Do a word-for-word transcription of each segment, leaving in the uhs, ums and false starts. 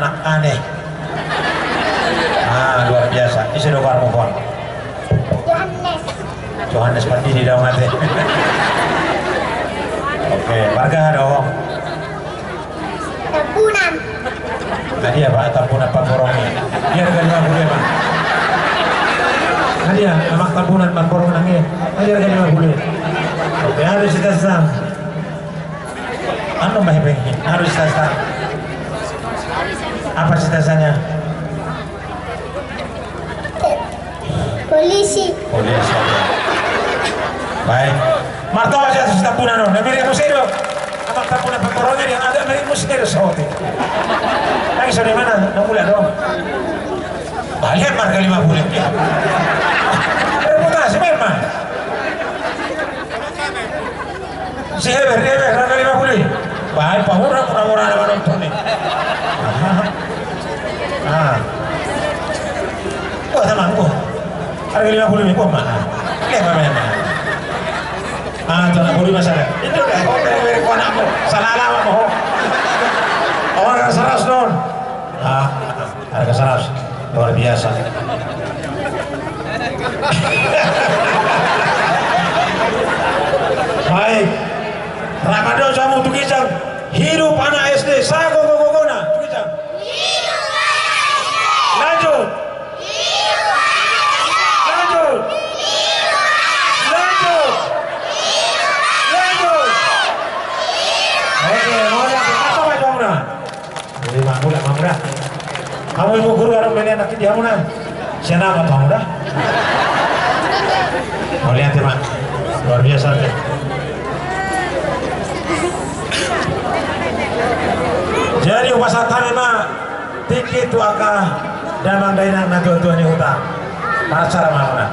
Aneh. Ah, luar biasa. Ise do goarmu, Pon? Johannes. Johannes Pandidi do mate. Oke, marga do? Tampunan. Tadi apa? Tampunan Pamborong i. Dia harga lima puluh ya, Pak? Tadi ya, amak Tampunan Pamborong nang i. Tadi harga lima puluh. Oke, harus kita sang. Anu mah hepeng, harus kita sang. Apa cita-citanya? Polisi. Polisi. Baik. Martoa sian Tampunan on, na mirip muse do. Amak Tampunan Pamborong i, dia agak mirip muse do saotik. Lagi sude mana? Na mulak do. Balian marga lima puluh ya. Reputasi memang. Si Heber, Heber, harga lima puluh. Baik, pamurah, murah-murah na manonton i. Ah. Wah, tamang, wah. Harga lima puluh ribu, mana? Lihat, mana, mana? Ah, tu anak bulu masalah. Itu dah, oh, dari, dari anakmu. Salah alamat, oh. Oh, harga seratus, non. Ah. Harga seratus, luar biasa. Baik. Rap ma jo hamu tu ginjang. Hidup anak S D, sago gogona tu ginjang. Lanjut. Lanjut. Lanjut. Lanjut. Oke, mau lihat apa, Pak Jongra? Jadi mamura, mamura. Hamu ibu guru, adong melihat anak di hamuna. Siapa nama tuh, udah? Mau lihat ya, Mak. Luar biasa ya. Jadi upasaha ma tingki tu angka damang dainang na tuatua ni huta. Marcara ma hamuna.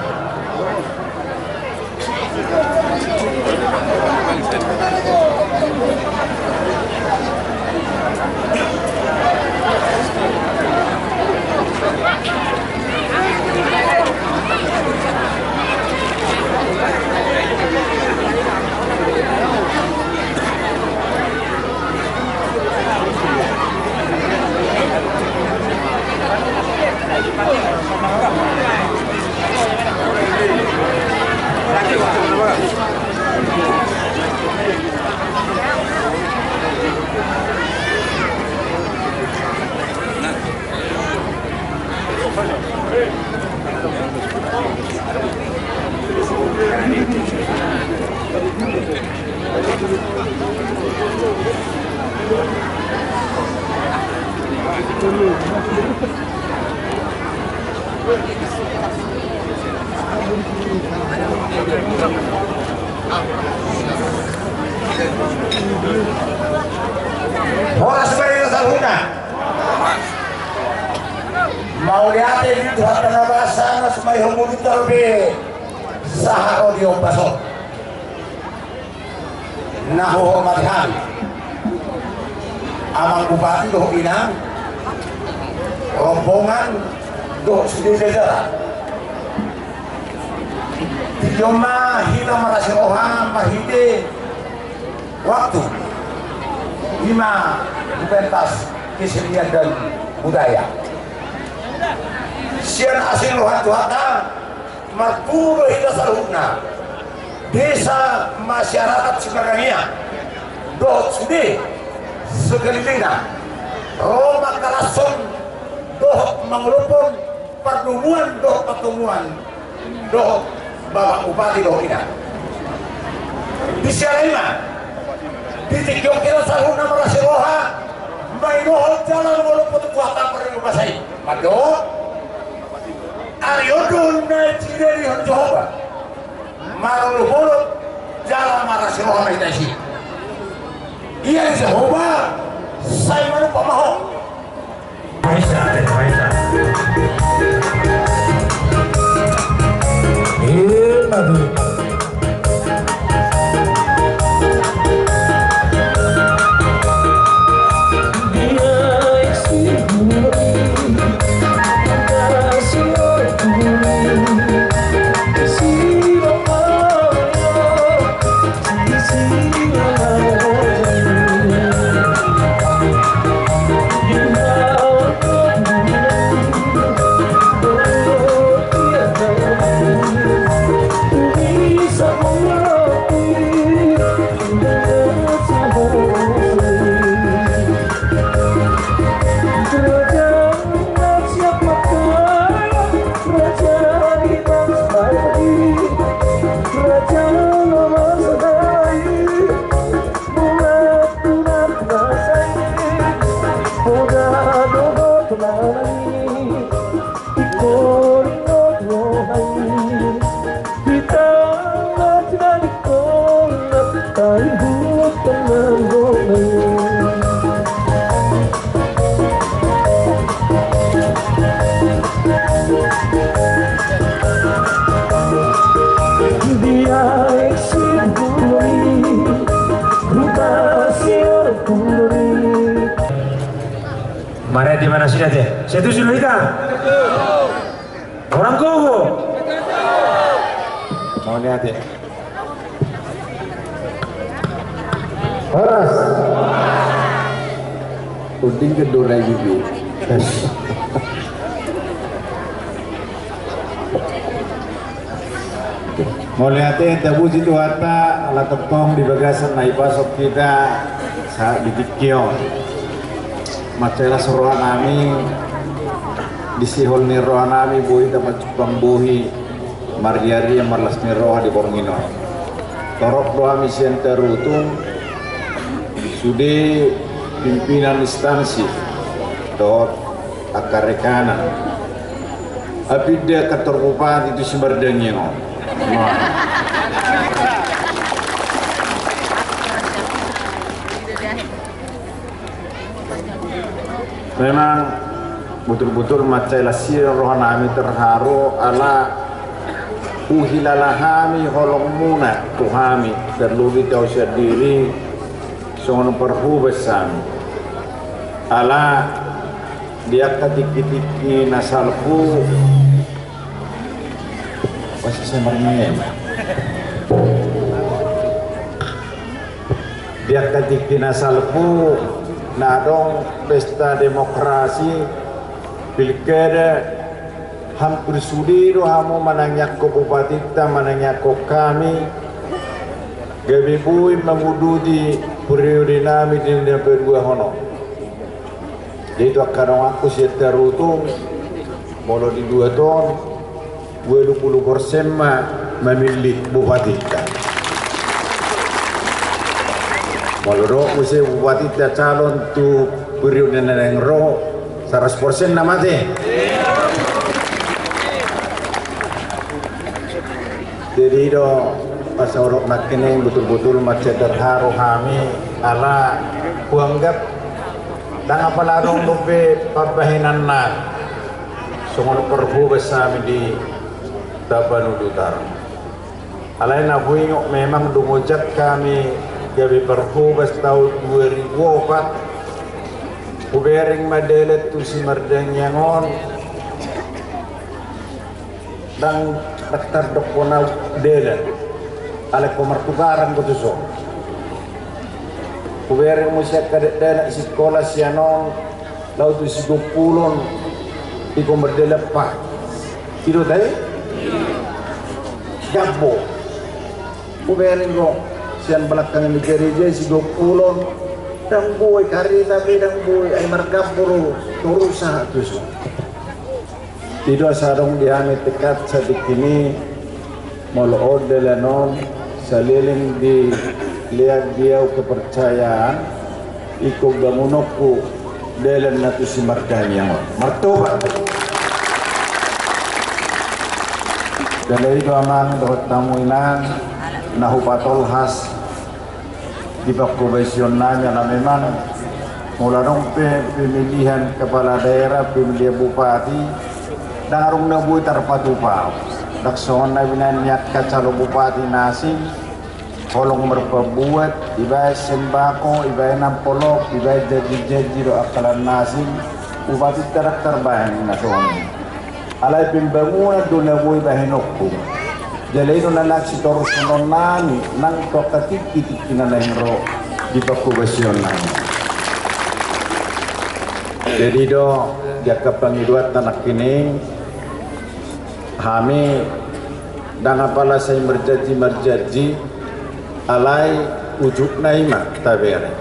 Horas ma di hita saluhutna. Mauliate di Tuhanta na basa na sumai hamu di tarope sahat ro di ombas on. Na huhormati hami amang bupati dohot inang, rombongan dohot sude jajaran. Tingki on ma hita marasi roha marhite waktu, i ma di pentas kesenian dan budaya. Sian asi ni roha ni Tuhanta, marpungu do hita saluhutna, desa masyarakat Simargangia dohot sude sekelilingna, ro mangkalashon dohot mangolophon pardomuan dohot partomuan dohot bapak bupati dohot inang. Di siala i ma, di tingki on hita saluhutna marasi roha, manuhohon jala mangolophon tu Tuhanta parlinggoman basa i. Mandok, ari on do na jinadihon Jahowa marolopolop jala marasi roha ma hita disi. Ia Jahowa, sai manumpak ma ho. Maisa, maisa. Ima tutu. Mari, di mana sini aja? Saya tuh sudah hitam. Orang gogo. Mau lihat ya. Horas. Udin kedua lagi. Mauliate, tapuji Tuhanta ala tongtong di bagasan na ipasok hita sahat di tingki on. Mansai las rohanami, di sihol ni rohanami boi hita manjumpang bohi, marriaria marlas ni roha di borngin on. Torop do hami sian Tarutung, sude pimpinan instansi dohot angka rekanan. Apinda kantor bupati tu Simardangiang on. Memang betul-betul mansai las rohanami, terharu ala huhilala hami holongmuna tu hami, terlebih tu au sandiri songon parhobas hami. Ala di angka tingki-tingki na salpu, pasti saya marnian. Di angka tingki na salpu na adong pesta demokrasi, pilkada, hampir sude do hamu manangiangkon bupatinta, manangiangkon hami gabe boi manguduti periode nami di na paduahon on. Jadi tu angka donganku sian Tarutung, molo di dua ton, dua pulu persen ma mamillit bupatinta. Molo dohot muse bupatinta calon tu periode na naeng ro, saratus persen nama te. Jadi do, asa hudok nangkining, betul-betul mansai terharu hami ala huanggap ndang apala adong dope pambahenanna songon parhobas hami di Tapanuli Utara. Alai na huingot memang dung ojak hami gabe parhobas taon dua ribu opat, hubereng ma dalan tu Simardangiang on. Ndang, ndang tardokkon au dalan, alai ho martugaran ho tuson. Hubereng muse angka dakdanak sikola sian on laho tu Sigompulon, ingkon mardalan pat. I do tahe? Gambo. Hubereng ho sian balakang ni gareja Sigompulon, ndang boi, kareta pe ndang boi, ai margambo do, torusa tuson. I do asa adong di hami tekad satingki i, molo on dalan on, saleleng dilean di au kepercayaan, ingkon bangunonku dalan na tu Simardangiang on. Martoba. Jala i do amang dohot hamu inang, na hupatolhas di panghobasion nami, ala memang molo adong pe pemilihan kepala daerah, pemilihan bupati, ndang adong na boi tarpatupa. Ndang songon na binahen ni angka calon bupati na asing, holong marpambuat, ibahen sembako, ibahen ampolop, ibahen janji-janji dohot angka na asing, bupati ndang tarbahen na songon i. Alai pembangunan do na boi bahenonku. Jala i do na naeng sitorushon nami nang tu angka tingki-tingki na naeng ro di panghobasion nami. Jadi do di angka pangidoanta nangkining, hami ndang apala sai marjanji-marjanji, alai ujungna i ma tabereng.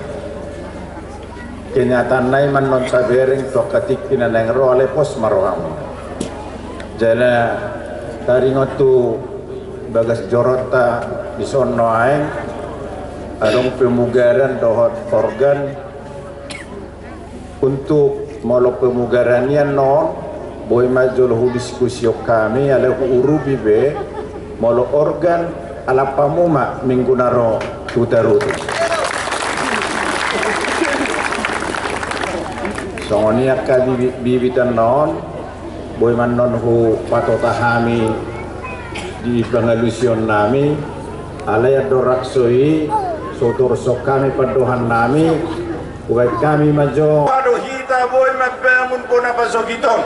Kenyataanna i ma annon tabereng tu angka tingki na naeng ro, alai pos ma rohamuna. Jala taringot tu bagas joronta dison nuaeng, adong pemugaran dohot organ untuk Molo pemugaran i annon, boi ma jolo hudiskusion hami, alai huurupi be, molo organ, alap hamu ma minggu na ro hutaruhut. Songon i angka bibit, bibit annon, boi ma annon hupatota hami di pangalusion nami, alai andorang so i, so torus hami pandohan nami, hubaen hami ma jo. Pado hita boi mambangun bona pasogit on.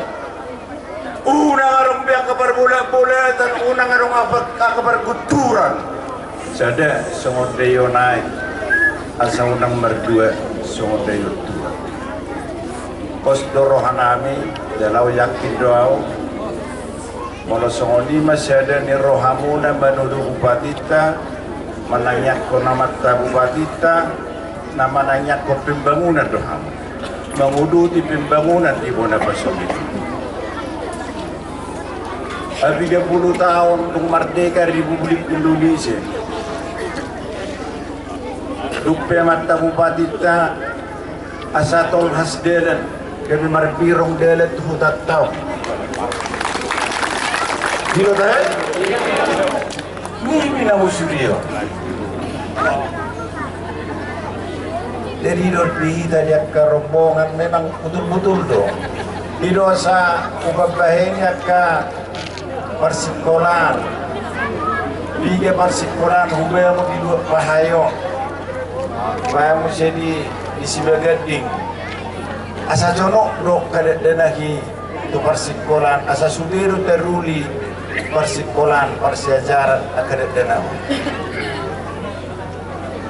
Unang adong be angka parbolatbolatan, unang adong angka pargunturan. Sada songon daion aek, asa unang mardua songon daion tuak. Pos do roha nami, jala yakin do au. Molo songon i ma sada ni rohamuna manodo bupatinta, manangiangkon amanta bupatinta, na manangiangkon pembangunan do hamu. Manguduti pembangunan di bona pasogit. Piga pulu taon dung mardeka Republik Indonesia. Dung pe amanta bupatinta asa tolhas dalan, gabe marbirong dalan tu hutanta on. Dilo tahe? Nimi na musurio. Jadi dot di hita di angka rombongan memang butul-butul do. Ido asa upabaheni angka parsikolaan. Piga parsikolaan hubangun di dua pahai on. Bahen muse di, di Sibaganding. Asa jonok do angka dakdanak i tu parsikolaan, asa sude do taruli parsikolaan, parsiajaran angka dakdanak.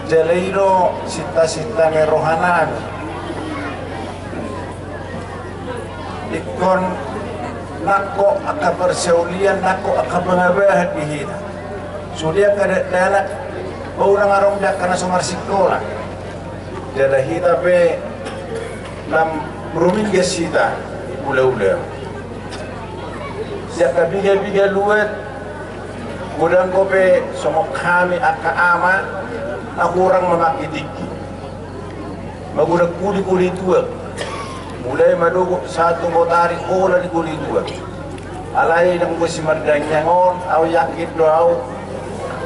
Jala i do sinta-sinta ni rohanami. Ingkon nangkok angka parsaulian, nangkok angka pangabahan di hita. Sude angka dakdanak, unang adong be angka na so marsikola. Jala hita pe lam ruminggas hita, ulaula. Sian angka piga-piga luat, godang dope songon hami angka ama, na hurang mamangke tingki. Magodang kuli-kuli tuak. Mulai ma dohot sahat tu botari holan kuli tuak. Alai ndang boi simardangiang on, au yakin do au.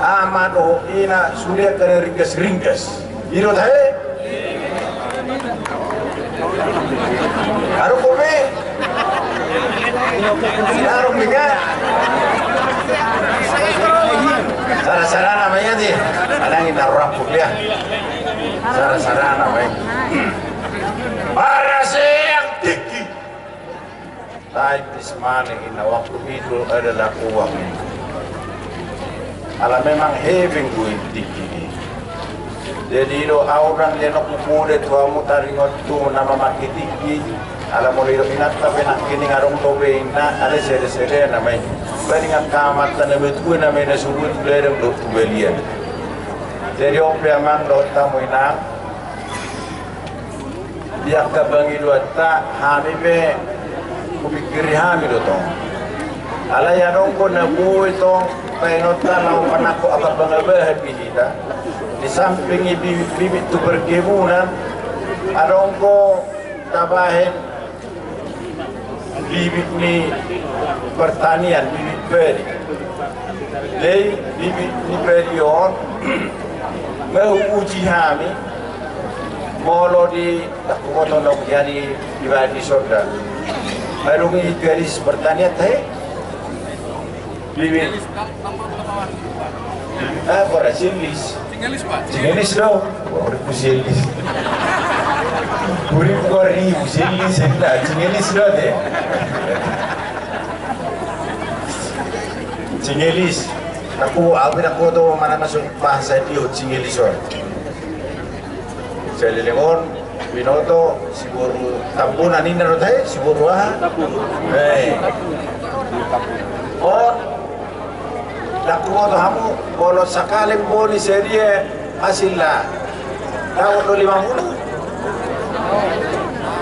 Ama dohot ina sude angka na ringgas-ringgas. Dilo tahe? Adong dope? Adong dope? Sara-sara nama ya di. Adong ina rap dia. Sara-sara nama ya. Paraseang tingki. Time is money, ina, waktu itu adalah uang. Ala memang hepeng do i tingki i. Jadi do au ndang lehonon hupoda tu hamu taringot tu na mamangke tingki. Ala molo i do inanta pe nangkining adong dope inna, alai sada-sada nama i. Paling angka amanta na matua nama i na so boi tu ladang dohot tu balian. Jadi on pe amang dohot hamu inang. Di angka pangidoanta hami pe hupingkiri hami do tong. Alai adong do na boi tong bahenonta laho manangkok angka pangabahan di hita. Di samping i bibit-bibit tu perkebunan, adong do tabahen bibit ni pertanian, bibit padi. Jadi bibit ni padi on, mauji hami, molo di, tak kumoto nong jadi dibagi sonda. Baru ni garis pertanian tahe. Bibit. Ah, kora silis. Cingelis, Pak. Cingelis do. Wah, udah ku silis. Buri ku kori, silis, enda, cingelis do, te. Cingelis. Aku, au pe ndang huboto mana masuk bahasa dia, cingelis on. Saleleng on, binoto, siboru Tambunan inna do tahe, siboru aha? Eh. On, ndang huboto hamu, molo sakaleng boni sadia hasilna. Daon do lima pulu?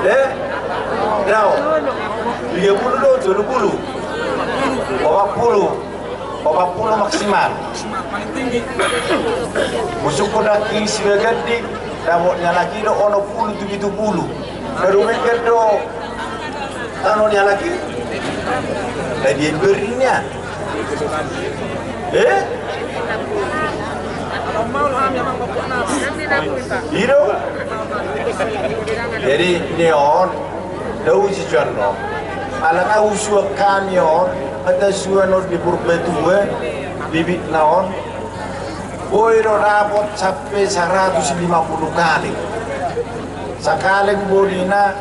Eh? Daon. Tiga pulu do, tolu pulu. Opat pulu. Opat pulu maksimal. Musuk ko daki Sibaganding, dapot ni halak i do onom pulu tu pitu pulu. Baru mengker do. Tano ni halak i. Ai dia beri nian. Eh? I do. Jadi ni on, dao uji cuan no. Ala nga usuan hami on, ada suan on di Purbatua, bibit na on. Boi do dapot sampe saratus lima pulu kaleng. Sakaleng bolina.